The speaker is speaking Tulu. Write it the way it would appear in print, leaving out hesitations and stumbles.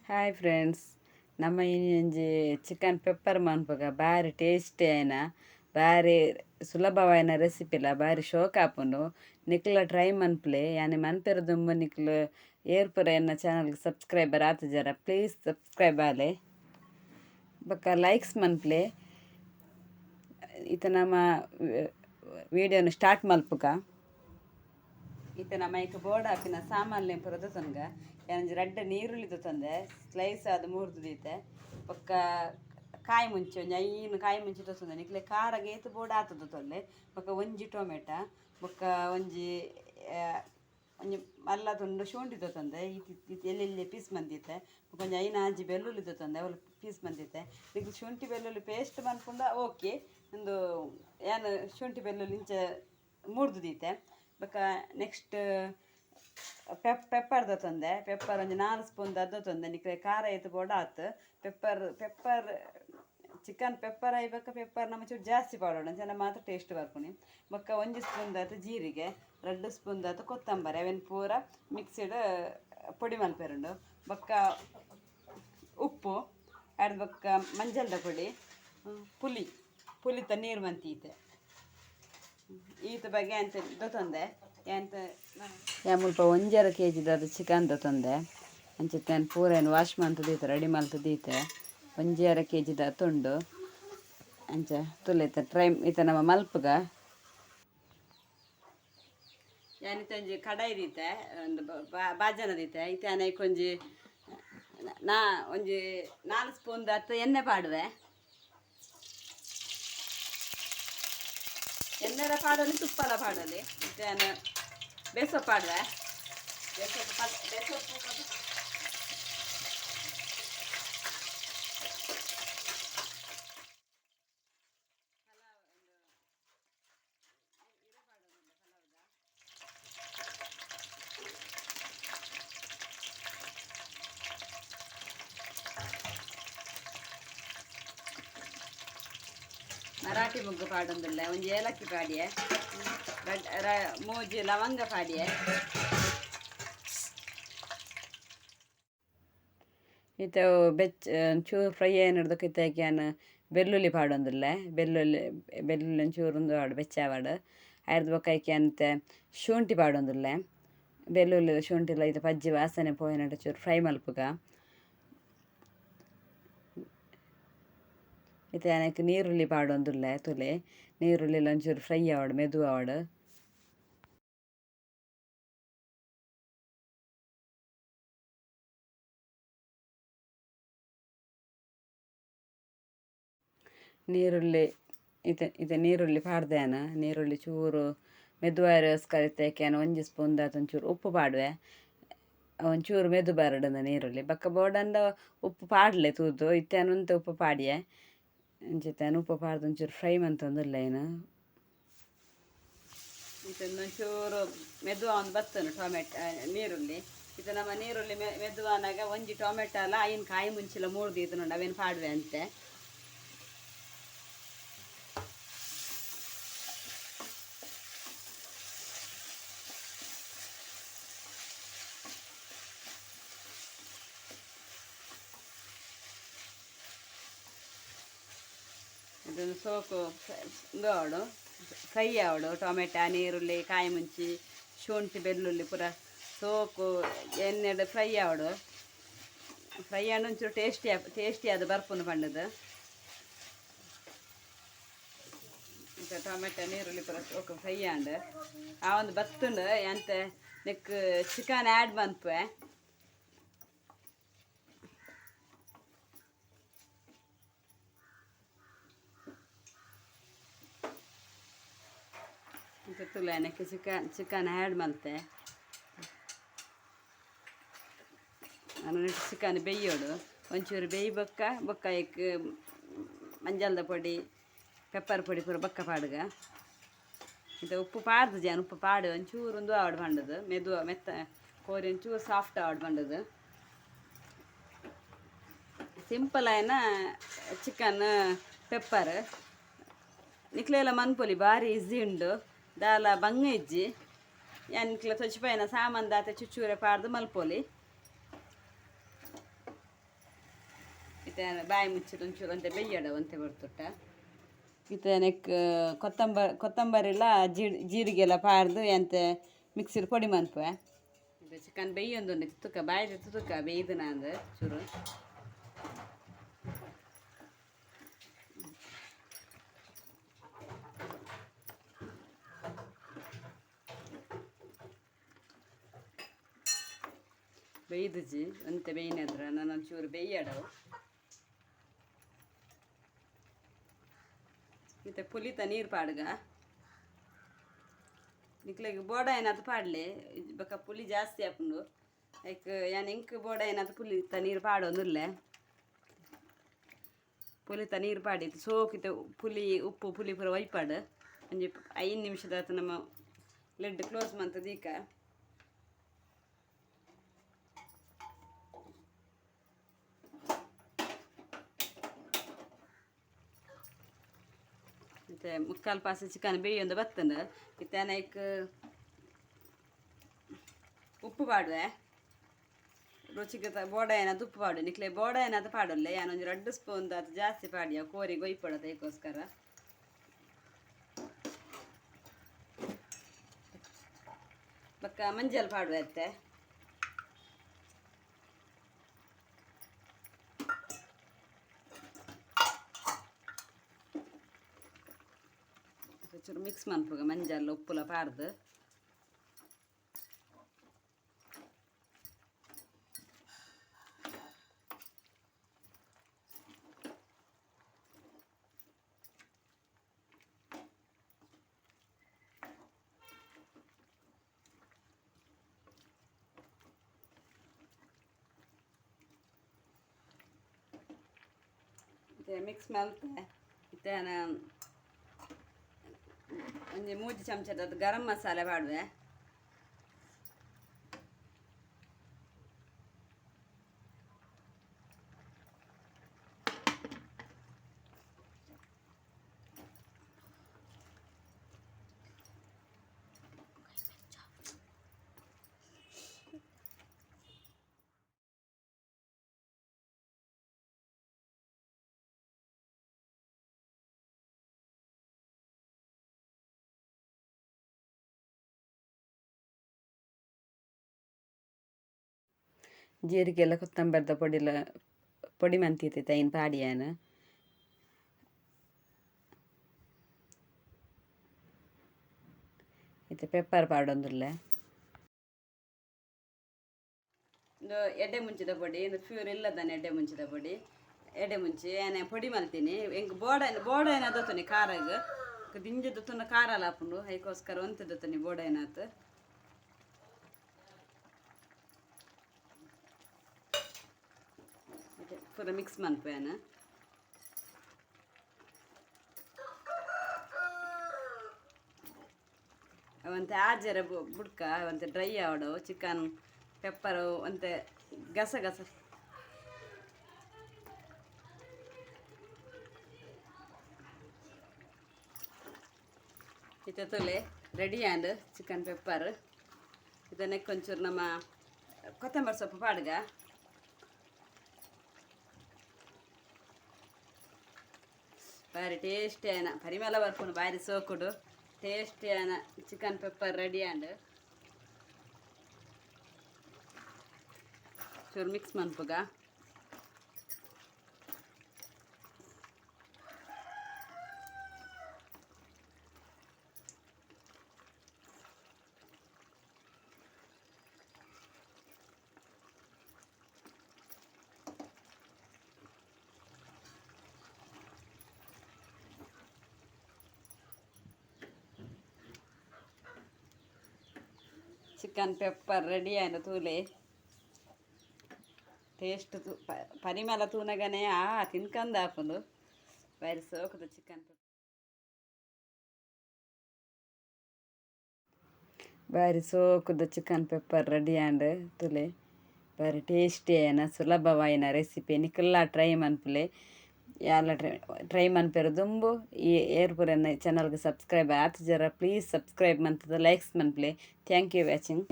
ಹಾಯ್ ಫ್ರೆಂಡ್ಸ್, ನಮ್ಮ ಒಂಜಿ ಚಿಕನ್ ಪೆಪ್ಪರ್ ಮನ್ಪುಗ ಬಾರಿ ಟೇಸ್ಟಿ ಆಯ್ನ ಬಾರಿ ಸುಲಭವಾಯಿನ ರೆಸಿಪಿಲ ಬಾರಿ ಶೋಕ್ ಆಪುಂಡು. ನಿಕ್ಲ ಟ್ರೈ ಮನ್ಪುಲೆ. ಯಾನೆ ಮನ್ಪೆರ ದುಂಬು ನಿಕ್ಲು ಏರ್ಪುರ ಎನ್ನ ಚಾನಲ್ಗೆ ಸಬ್ಸ್ಕ್ರೈಬರ್ ಆತುಜರ ಪ್ಲೀಸ್ ಸಬ್ಸ್ಕ್ರೈಬ್ ಆಲೆ ಬೊಕ್ಕ ಲೈಕ್ಸ್ ಮನ್ಪುಲೆ. ಇತ್ತೆ ನಮ್ಮ ವೀಡಿಯೋನು ಸ್ಟಾರ್ಟ್ ಮಲ್ಪುಗ. ಇತ್ತೆ ನಮ್ಮ ಐಕ್ ಬೋರ್ಡ್ ಹಾಕಿನ ಸಾಮಾನ್ಲೆ ಪೂರ ದೆತೊನ್ಗ. ಒಂಜಿ ರಡ್ಡ್ ನೀರುಳ್ಳಿ ದೆತೊಂದೆ, ಸ್ಲೈಸ್ ಆದ್ ಮೂರ್ದು ದೀತೆ. ಬೊಕ್ಕ ಕಾಯಿ ಮುಂಚಿ ಒಂಜಿ 5 ಕಾಯಿ ಮುಂಚಿ ದೆತೊಂದೆ. ನಿಕ್ಲೆ ಖಾರಗ್ ಏತ್ ಬೋಡು ಆತ್ ದೆತೊನ್ಲೆ. ಬೊಕ್ಕ ಒಂಜಿ ಟೊಮೆಟೊ, ಬೊಕ್ಕ ಒಂಜಿ ಒಂಜಿ ಮಲ್ಲ ತುಂಡು ಶುಂಠಿ ದೆತೊಂದೆ, ಇತ್ ಎಲ್ಲೆಲ್ಲೆ ಪೀಸ್ ಮಂದಿತ್ತೆ. ಬೊಕ್ಕ ಒಂಜಿ 5 6 ಬೆಳ್ಳುಳ್ಳಿ ದೆತೊಂದೆ, ಅವ್ಲು ಪೀಸ್ ಮಂದಿತ್ತೆ. ನಿಕ್ಲ್ ಶುಂಠಿ ಬೆಳ್ಳುಳ್ಳಿ ಪೇಸ್ಟ್ ಮನ್ಪುಂಡ ಓಕೆ. ಉಂದು ಯಾನ್ ಶುಂಠಿ ಬೆಳ್ಳುಳ್ಳಿ ಇಂಚ ಮೂರ್ದು ದೀತೆ. ಬೊಕ್ಕ ನೆಕ್ಸ್ಟ್ ಪೆಪ್ಪರ್ ದೆತೊಂದೆ. ಪೆಪ್ಪರ್ ಒಂಜಿ 4 ಸ್ಪೂನ್ ದೆತೊಂದೆ. ನಿಕ್ಲೆ ಖಾರ ಏತ್ ಬೋಡು ಆತ್. ಪೆಪ್ಪರ್ ಪೆಪ್ಪರ್ ಚಿಕನ್ ಪೆಪ್ಪರ್ ಆಯ್ಬೊಕ್ಕ ಪೆಪ್ಪರ್ ನಮ ಚೂರು ಜಾಸ್ತಿ ಪಾಡೊಡು, ಅಂಚನೆ ಮಾತ್ರ ಟೇಸ್ಟ್ ಬರ್ಪುನಿ. ಬೊಕ್ಕ 1 ಸ್ಪೂನ್ ದಾತ್ ಜೀರಿಗೆ, 2 ಸ್ಪೂನ್ ದಾತ್ ಕೊತ್ತಂಬರಿ, ಅವೆನ್ ಪೂರ ಮಿಕ್ಸಿಡ್ ಪೊಡಿ ಮಲ್ಪೆರುಂಡು. ಬೊಕ್ಕ ಉಪ್ಪು, ಅರ್ದ್ ಬೊಕ್ಕ ಮಂಜಲ್ದ ಪೊಡಿ, ಪುಲಿ ಪುಲಿತ ನೀರು ಮಂತೀತೆ. ಈತ ಬಗ್ಗೆ ಎಂತ ದೆತೊಂದೆ ಎಂತ ಮುಲ್ಪ 1.5 ಕೆ ಜಿದಾದ ಚಿಕನ್ ದೆತೊಂದೆ. ಅಂಚಿತ್ತೆ ಪೂರ ಏನು ವಾಶ್ ಮಂತ್ ದೀತೆ, ರೆಡಿ ಮಲ್ತ್ ದೀತೆ. 1.5 ಕೆ ಜಿದ ತುಂಡು ಅಂಚ ತುಲೆ ಇತ್ತ ಟ್ರೈ ಇತ್ತ ನಮ್ಮ ಮಲ್ಪುಗ. ಯಾನಿತ್ತೆ ಒಂಜಿ ಕಡಾಯಿ ದೀತೆ, ಒಂದು ಬಾಜನ ದೀತೆ. ಇತ್ತೆ ಯಾನ್ ಒಂಜಿ ನಾ ಒಂಜಿ 4 ಸ್ಪೂನ್ ದಾತ್ ಎಣ್ಣೆ ಪಾಡುವೆ. ಎಣ್ಣೆಲ ಪಾಡೊಲಿ, ತುಪ್ಪಲ ಪಾಡೊಲಿ. ಇತ್ತೆ ಯಾನ್ ಬೇಸೊಪ್ಪು ಪಾಡುವೆ. ಬೇಸೊಪ್ಪು ಬೇಸೊಪ್ಪು ಮರಾಠಿ ಮೊಗ್ಗು ಪಾಡೊಂದುಲ್ಲೆ. ಒಂಜಿ ಏಲಕ್ಕಿ ಪಾಡಿಯೆ, 3 ಲವಂಗ ಪಾಡಿಯೆ. ಇತ್ತೆ ಬೆಚ್ಚ ಚೂರು ಫ್ರೈ ಆಯಿನಡ್ದಕ್ಕೆ ಇತ್ತೆ ಯಾನ್ ಬೆಳ್ಳುಳ್ಳಿ ಪಾಡೊಂದುಲ್ಲೆ. ಬೆಳ್ಳುಳ್ಳಿ ಬೆಳ್ಳುಳ್ಳಿ ಒಂಚೂರು ಉಂದು ಆವಡ್, ಬೆಚ್ಚ ಆವಡ್. ಐರ್ದ್ ಬೊಕ್ಕ ಐಕ್ ಯಾನ್ ಇತ್ತೆ ಶುಂಠಿ ಪಾಡೊಂದುಲ್ಲೆ. ಬೆಳ್ಳುಳ್ಳಿ ಶುಂಠಿಲ ಇತ್ತೆ ಪಜ್ಜಿ ವಾಸನೆ ಪೋಯಿನಟ ಚೂರು ಫ್ರೈ ಮಲ್ಪುಗ. ಇತ್ತೆ ಯಾನ್ ಐಕ್ ನೀರುಳ್ಳಿ ಪಾಡೊಂದುಲ್ಲೆ ತೂಲೆ. ನೀರುಳ್ಳಿಲ ಒಂಚೂರು ಫ್ರೈ ಆವಡ್, ಮೆದು ಆವಡ್. ನೀರುಳ್ಳಿ ಇತ್ತೆ ಇತ್ತೆ ನೀರುಳ್ಳಿ ಪಾಡ್ದೆ ಯಾನ್. ನೀರುಳ್ಳಿ ಚೂರು ಮೆದುವಾಯೆರೆಗೋಸ್ಕರ ಇತ್ತೆ ಐಕ್ ಯಾನ್ 1 ಸ್ಪೂನ್ ದಾತ್ ಒಂಚೂರು ಉಪ್ಪು ಪಾಡುವೆ. ಒಂಚೂರು ಮೆದು ಬರಡ್ ನೀರುಳ್ಳಿ. ಬೊಕ್ಕ ಬೋಡಂಡ ಉಪ್ಪು ಪಾಡ್ಲೆ ತೂದು. ಇತ್ತೆ ಯಾನ್ ಒಂತೆ ಉಪ್ಪು ಪಾಡಿಯೆ. ಅಂಚಿತ್ತೆ ಯಾನ್ ಉಪ್ಪು ಪಾಡ್ದು ಒಂಚೂರು ಫ್ರೈ ಮಂತೊಂದುಲ್ಲೆ ಐನ್. ಇತ್ತೆ ಒಂಚೂರು ಮೆದು ಆವೊಂದು ಬತ್ತುಂಡು ಟೊಮೆಟೊ ನೀರುಳ್ಳಿ. ಇತ್ತೆ ನಮ್ಮ ನೀರುಳ್ಳಿ ಮೆದುವಾನಾಗ ಒಂಜಿ ಟೊಮೆಟೊಲ 5 ಕಾಯಿ ಮುಂಚಿಲ ಮೂರ್ದು ದೀತುಂಡು, ಅವೇನು ಪಾಡುವೆ ಅಂತೆ. ಇದನ್ನು ಸೋಕು ಉಂದು ಆವಡು, ಫ್ರೈ ಆವಡು. ಟೊಮೆಟೊ, ನೀರುಳ್ಳಿ, ಕಾಯಿ ಮುಂಚಿ, ಶುಂಠಿ, ಬೆಳ್ಳುಳ್ಳಿ ಪೂರ ಸೋಕು ಎಣ್ಣೆಡ್ ಫ್ರೈ ಆವಡು. ಫ್ರೈ ಆಂಡ ಒಂಚೂರು ಟೇಸ್ಟಿ ಟೇಸ್ಟಿ ಆದ್ ಬರ್ಪುಂಡು ಪಂಡದು. ಇತ್ತೆ ಟೊಮೆಟೊ ನೀರುಳ್ಳಿ ಪೂರ ಸೋಕು ಫ್ರೈ ಆಂಡ್ ಆ ಒಂದು ಬತ್ತುಂಡು. ಎಂತ ನೆಕ್ ಚಿಕನ್ ಆ್ಯಡ್ ಮನ್ಪುವೆ. ಇತ್ತೆ ತೂಲೆ ನೆಕ್ ಚಿಕನ್ ಚಿಕನ್ ಆ್ಯಡ್ ಮಲ್ತೆ. ಚಿಕನ್ ಬೇಯೋಡು, ಒಂಚೂರು ಬೇಯಿ ಬೊಕ್ಕ ಬೊಕ್ಕ ಐಕ್ ಮಂಜಲ್ದ ಪೊಡಿ, ಪೆಪ್ಪರ್ ಪೊಡಿ ಪೂರ ಬೊಕ್ಕ ಪಾಡುಗ. ಇತ್ತೆ ಉಪ್ಪು ಪಾಡ್ದು ಜಾನ್ ಉಪ್ಪು ಪಾಡು ಒಂಚೂರು ಉಂದು ಆವಡ್ ಪಂಡದು, ಮೆದು ಮೆತ್ತ ಕೋರಿ ಒಂಚೂರು ಸಾಫ್ಟ್ ಆವಡ್ ಪಂಡದು. ಸಿಂಪಲ್ ಆಯಿನ ಚಿಕನ್ ಪೆಪ್ಪರ್. ನಿಕ್ಲೆಲ ಮನ್ಪೊಲಿ, ಬಾರಿ ಈಸಿ ಉಂಡು. ದಾಲ ಬಂಗ ಇಜ್ಜಿ. ಯಾನ್ ನಿಕ್ಲೆ ತೊಚಿಪಾಯಿನ ಸಾಮಾನು ದಾತೆ ಚುಚ್ಚೂರೆ ಪಾಡ್ದು ಮಲ್ಪೊಲಿ. ಇತ್ತೆ ಬಾಯಿ ಮುಚ್ಚಿದ ಒಂಚೂರು ಒಂತೆ ಬೆಯ್ಯಡ ಒಂತೆ ಬರ್ತುಟ್ಟ. ಇತ್ತೆ ನೆಕ್ ಕೊತ್ತಂಬರಿಲ ಜೀರಿಗೆ ಎಲ್ಲ ಪಾರ್ದು ಎಂತೆ ಮಿಕ್ಸಿಡ್ ಪೊಡಿ ಮನ್ಪುವೆ. ಇದು ಚಿಕನ್ ಬೇಯೊಂದುಂಡು, ತುಕ್ಕ ಬಾಯಿ ತುಕ್ಕ ಬೇಯ್ದು ನಂದು ಚೂರು. ಬೇಯ್ದುಜಿ ಒಂತೆ ಬೇಯ್ನದ್ರ ನಾನು ಒಂಚೂರು ಬೇಯ್ಯಾಡವು. ಇತ್ತೆ ಪುಲಿತ ನೀರು ಪಾಡ್ಗ. ನಿಕ್ಲೆಗ್ ಬೋಡ ಏನಾದ್ರು ಪಾಡ್ಲೆ, ಬೊಕ ಪುಲಿ ಜಾಸ್ತಿ ಆಪುಂಡು. ಐಕ್ ಯಾನ್ ಎಂಕ್ ಬೋಡ ಏನಾದ್ರು ಪುಲಿತ ನೀರು ಪಾಡೊಂದುಲ್ಲೆ. ಪುಲಿತ ನೀರು ಪಾಡಿ ಸೋಕಿತ ಪುಲಿ ಉಪ್ಪು ಪುಲಿ ಪೂರ ಒಯ್ಪಾಡು. ಒಂಜಿ 5 ನಿಮಿಷದ ನಮ್ಮ ಲೆಡ್ ಕ್ಲೋಸ್ ಮಂತದೀಕ. ಇತ್ತೆ ಮುಕ್ಕಾಲು ಪಾಸೆ ಚಿಕನ್ ಬೇಯೊಂದು ಬತ್ತಂಡು. ಇತ್ತೆ ಐಕ್ ಉಪ್ಪು ಪಾಡುವೆ ರುಚಿಗೆ. ಬೋಡ ಏನಾದ್ರು ಉಪ್ಪು ಪಾಡು ನಿಕ್ಲೆ, ಬೋಡ ಏನಾದ್ರು ಪಾಡೊಲ್ಲೆ. ಯಾನ್ ಒಂಜಿ 2 ಸ್ಪೂನ್ ದಾತ್ ಜಾಸ್ತಿ ಪಾಡಿಯ, ಕೋರಿ ಗೊಯ್ಪಡದ ಐಕೋಸ್ಕರ. ಬೊಕ್ಕ ಮಂಜಲ್ ಪಾಡುವೆ ಅತ್ತೆ. ಚೂರು ಮಿಕ್ಸ್ ಮನ್ಪುಗ ಮಂಜಲ್ ಉಪ್ಪುಲ ಪಾರ್ದು. ಮಿಕ್ಸ್ ಮಲ್ತೆ. ಇತ್ತೆ ಒಂಜಿ 3 ಚಮಚದ ಗರಂ ಮಸಾಲೆ ಪಾಡುವೆ. ಜೀರಿಗೆ ಎಲ್ಲ ಕೊತ್ತಂಬರಿದ ಪೊಡಿಲ ಪೊಡಿ ಮಂತಿತ್ತು ಐನ್ ಪಾಡಿಯಾನ. ಇತ್ತೆ ಪೆಪ್ಪರ್ ಪಾಡೊಂದುಲ್ಲೆ. ಇಂದು ಎಡ್ಡೆ ಮುಂಚಿದ ಪೊಡಿ, ಇಂದು ಪ್ಯೂರ್ ಇಲ್ಲದಾನೆ ಎಡ್ಡೆ ಮುಂಚಿದ ಪೊಡಿ. ಎಡ್ಡೆ ಮುಂಚಿ ಏನೇ ಪೊಡಿ ಮಲ್ತೀನಿ. ಎಂಕ್ ಬೋಡ ಬೋಡ ಏನಾದೊತ್ತನಿ ಖಾರಗ್ ದಿಂಜ ದೊತ್ತುನ ಖಾರ ಆಪುಂಡು, ಐಕೋಸ್ಕರ ಒಂತೆ ದೊತ್ತನಿ ಬೋಡ ಏನಾತು. ಪೂರ ಮಿಕ್ಸ್ ಮನ್ಪುವೆನ್. ಒಂತೆ ಆಜರ ಬುಡ್ಕ ಒಂತೆ ಡ್ರೈ ಆವಡು ಚಿಕನ್ ಪೆಪ್ಪರು ಒಂತೆ ಗಸ ಗಸ. ಇತ್ತೆ ತುಲೆ ರೆಡಿ ಆಂಡ್ ಚಿಕನ್ ಪೆಪ್ಪರ್. ಇದನ್ನೇ ಕೊಂಚೂರು ನಮ್ಮ ಕೊತ್ತಂಬರಿ ಸೊಪ್ಪು ಪಾಡ್ಗ. ಬಾರಿ ಟೇಸ್ಟಿ ಆಯ್ನ ಪರಿಮಳ ಬರ್ಪುಂಡು, ಬಾರಿ ಸೋಕುಡು ಟೇಸ್ಟಿ ಆಯ್ನ ಚಿಕನ್ ಪೆಪ್ಪರ್ ರೆಡಿ ಆಂಡ್. ಚೂರು ಮಿಕ್ಸ್ ಮನ್ಪುಗ. ಚಿಕನ್ ಪೆಪ್ಪರ್ ರೆಡಿ ಆಯ್ತು ತೂಲೆ. ಟೇಸ್ಟ್ ಪರಿಮಳ ತೂನಗನೆ ಆ ತಿನ್ಕಂದ ಆಪುಂಡು. ಬಾರಿ ಸೋಕುದ ಚಿಕನ್ ಪೆಪ್ಪರ್. ಬಾರಿ ಸೋಕುದ ಚಿಕನ್ ಪೆಪ್ಪರ್ ರೆಡಿ ಆಂಡ್ ತುಲೆ. ಬಾರಿ ಟೇಸ್ಟಿ ಆಯ್ನ ಸುಲಭವಾಯಿನ ರೆಸಿಪಿ. ನಿಕುಲ್ಲ ಟ್ರೈ ಮನ್ಪುಲೆ, ಯಾಲ ಟ್ರೈ ಮನ್ಪೆರ್ ದುಂಬು ಈ ಏರ್ಪುರೆನ ಚಾನಲ್ಗೆ ಸಬ್ಸ್ಕ್ರೈಬ್ ಆತ್ ಜರ ಪ್ಲೀಸ್ ಸಬ್ಸ್ಕ್ರೈಬ್ ಮಂತದ ಲೈಕ್ಸ್ ಮನ್ಪುಲೆ. Thank you watching.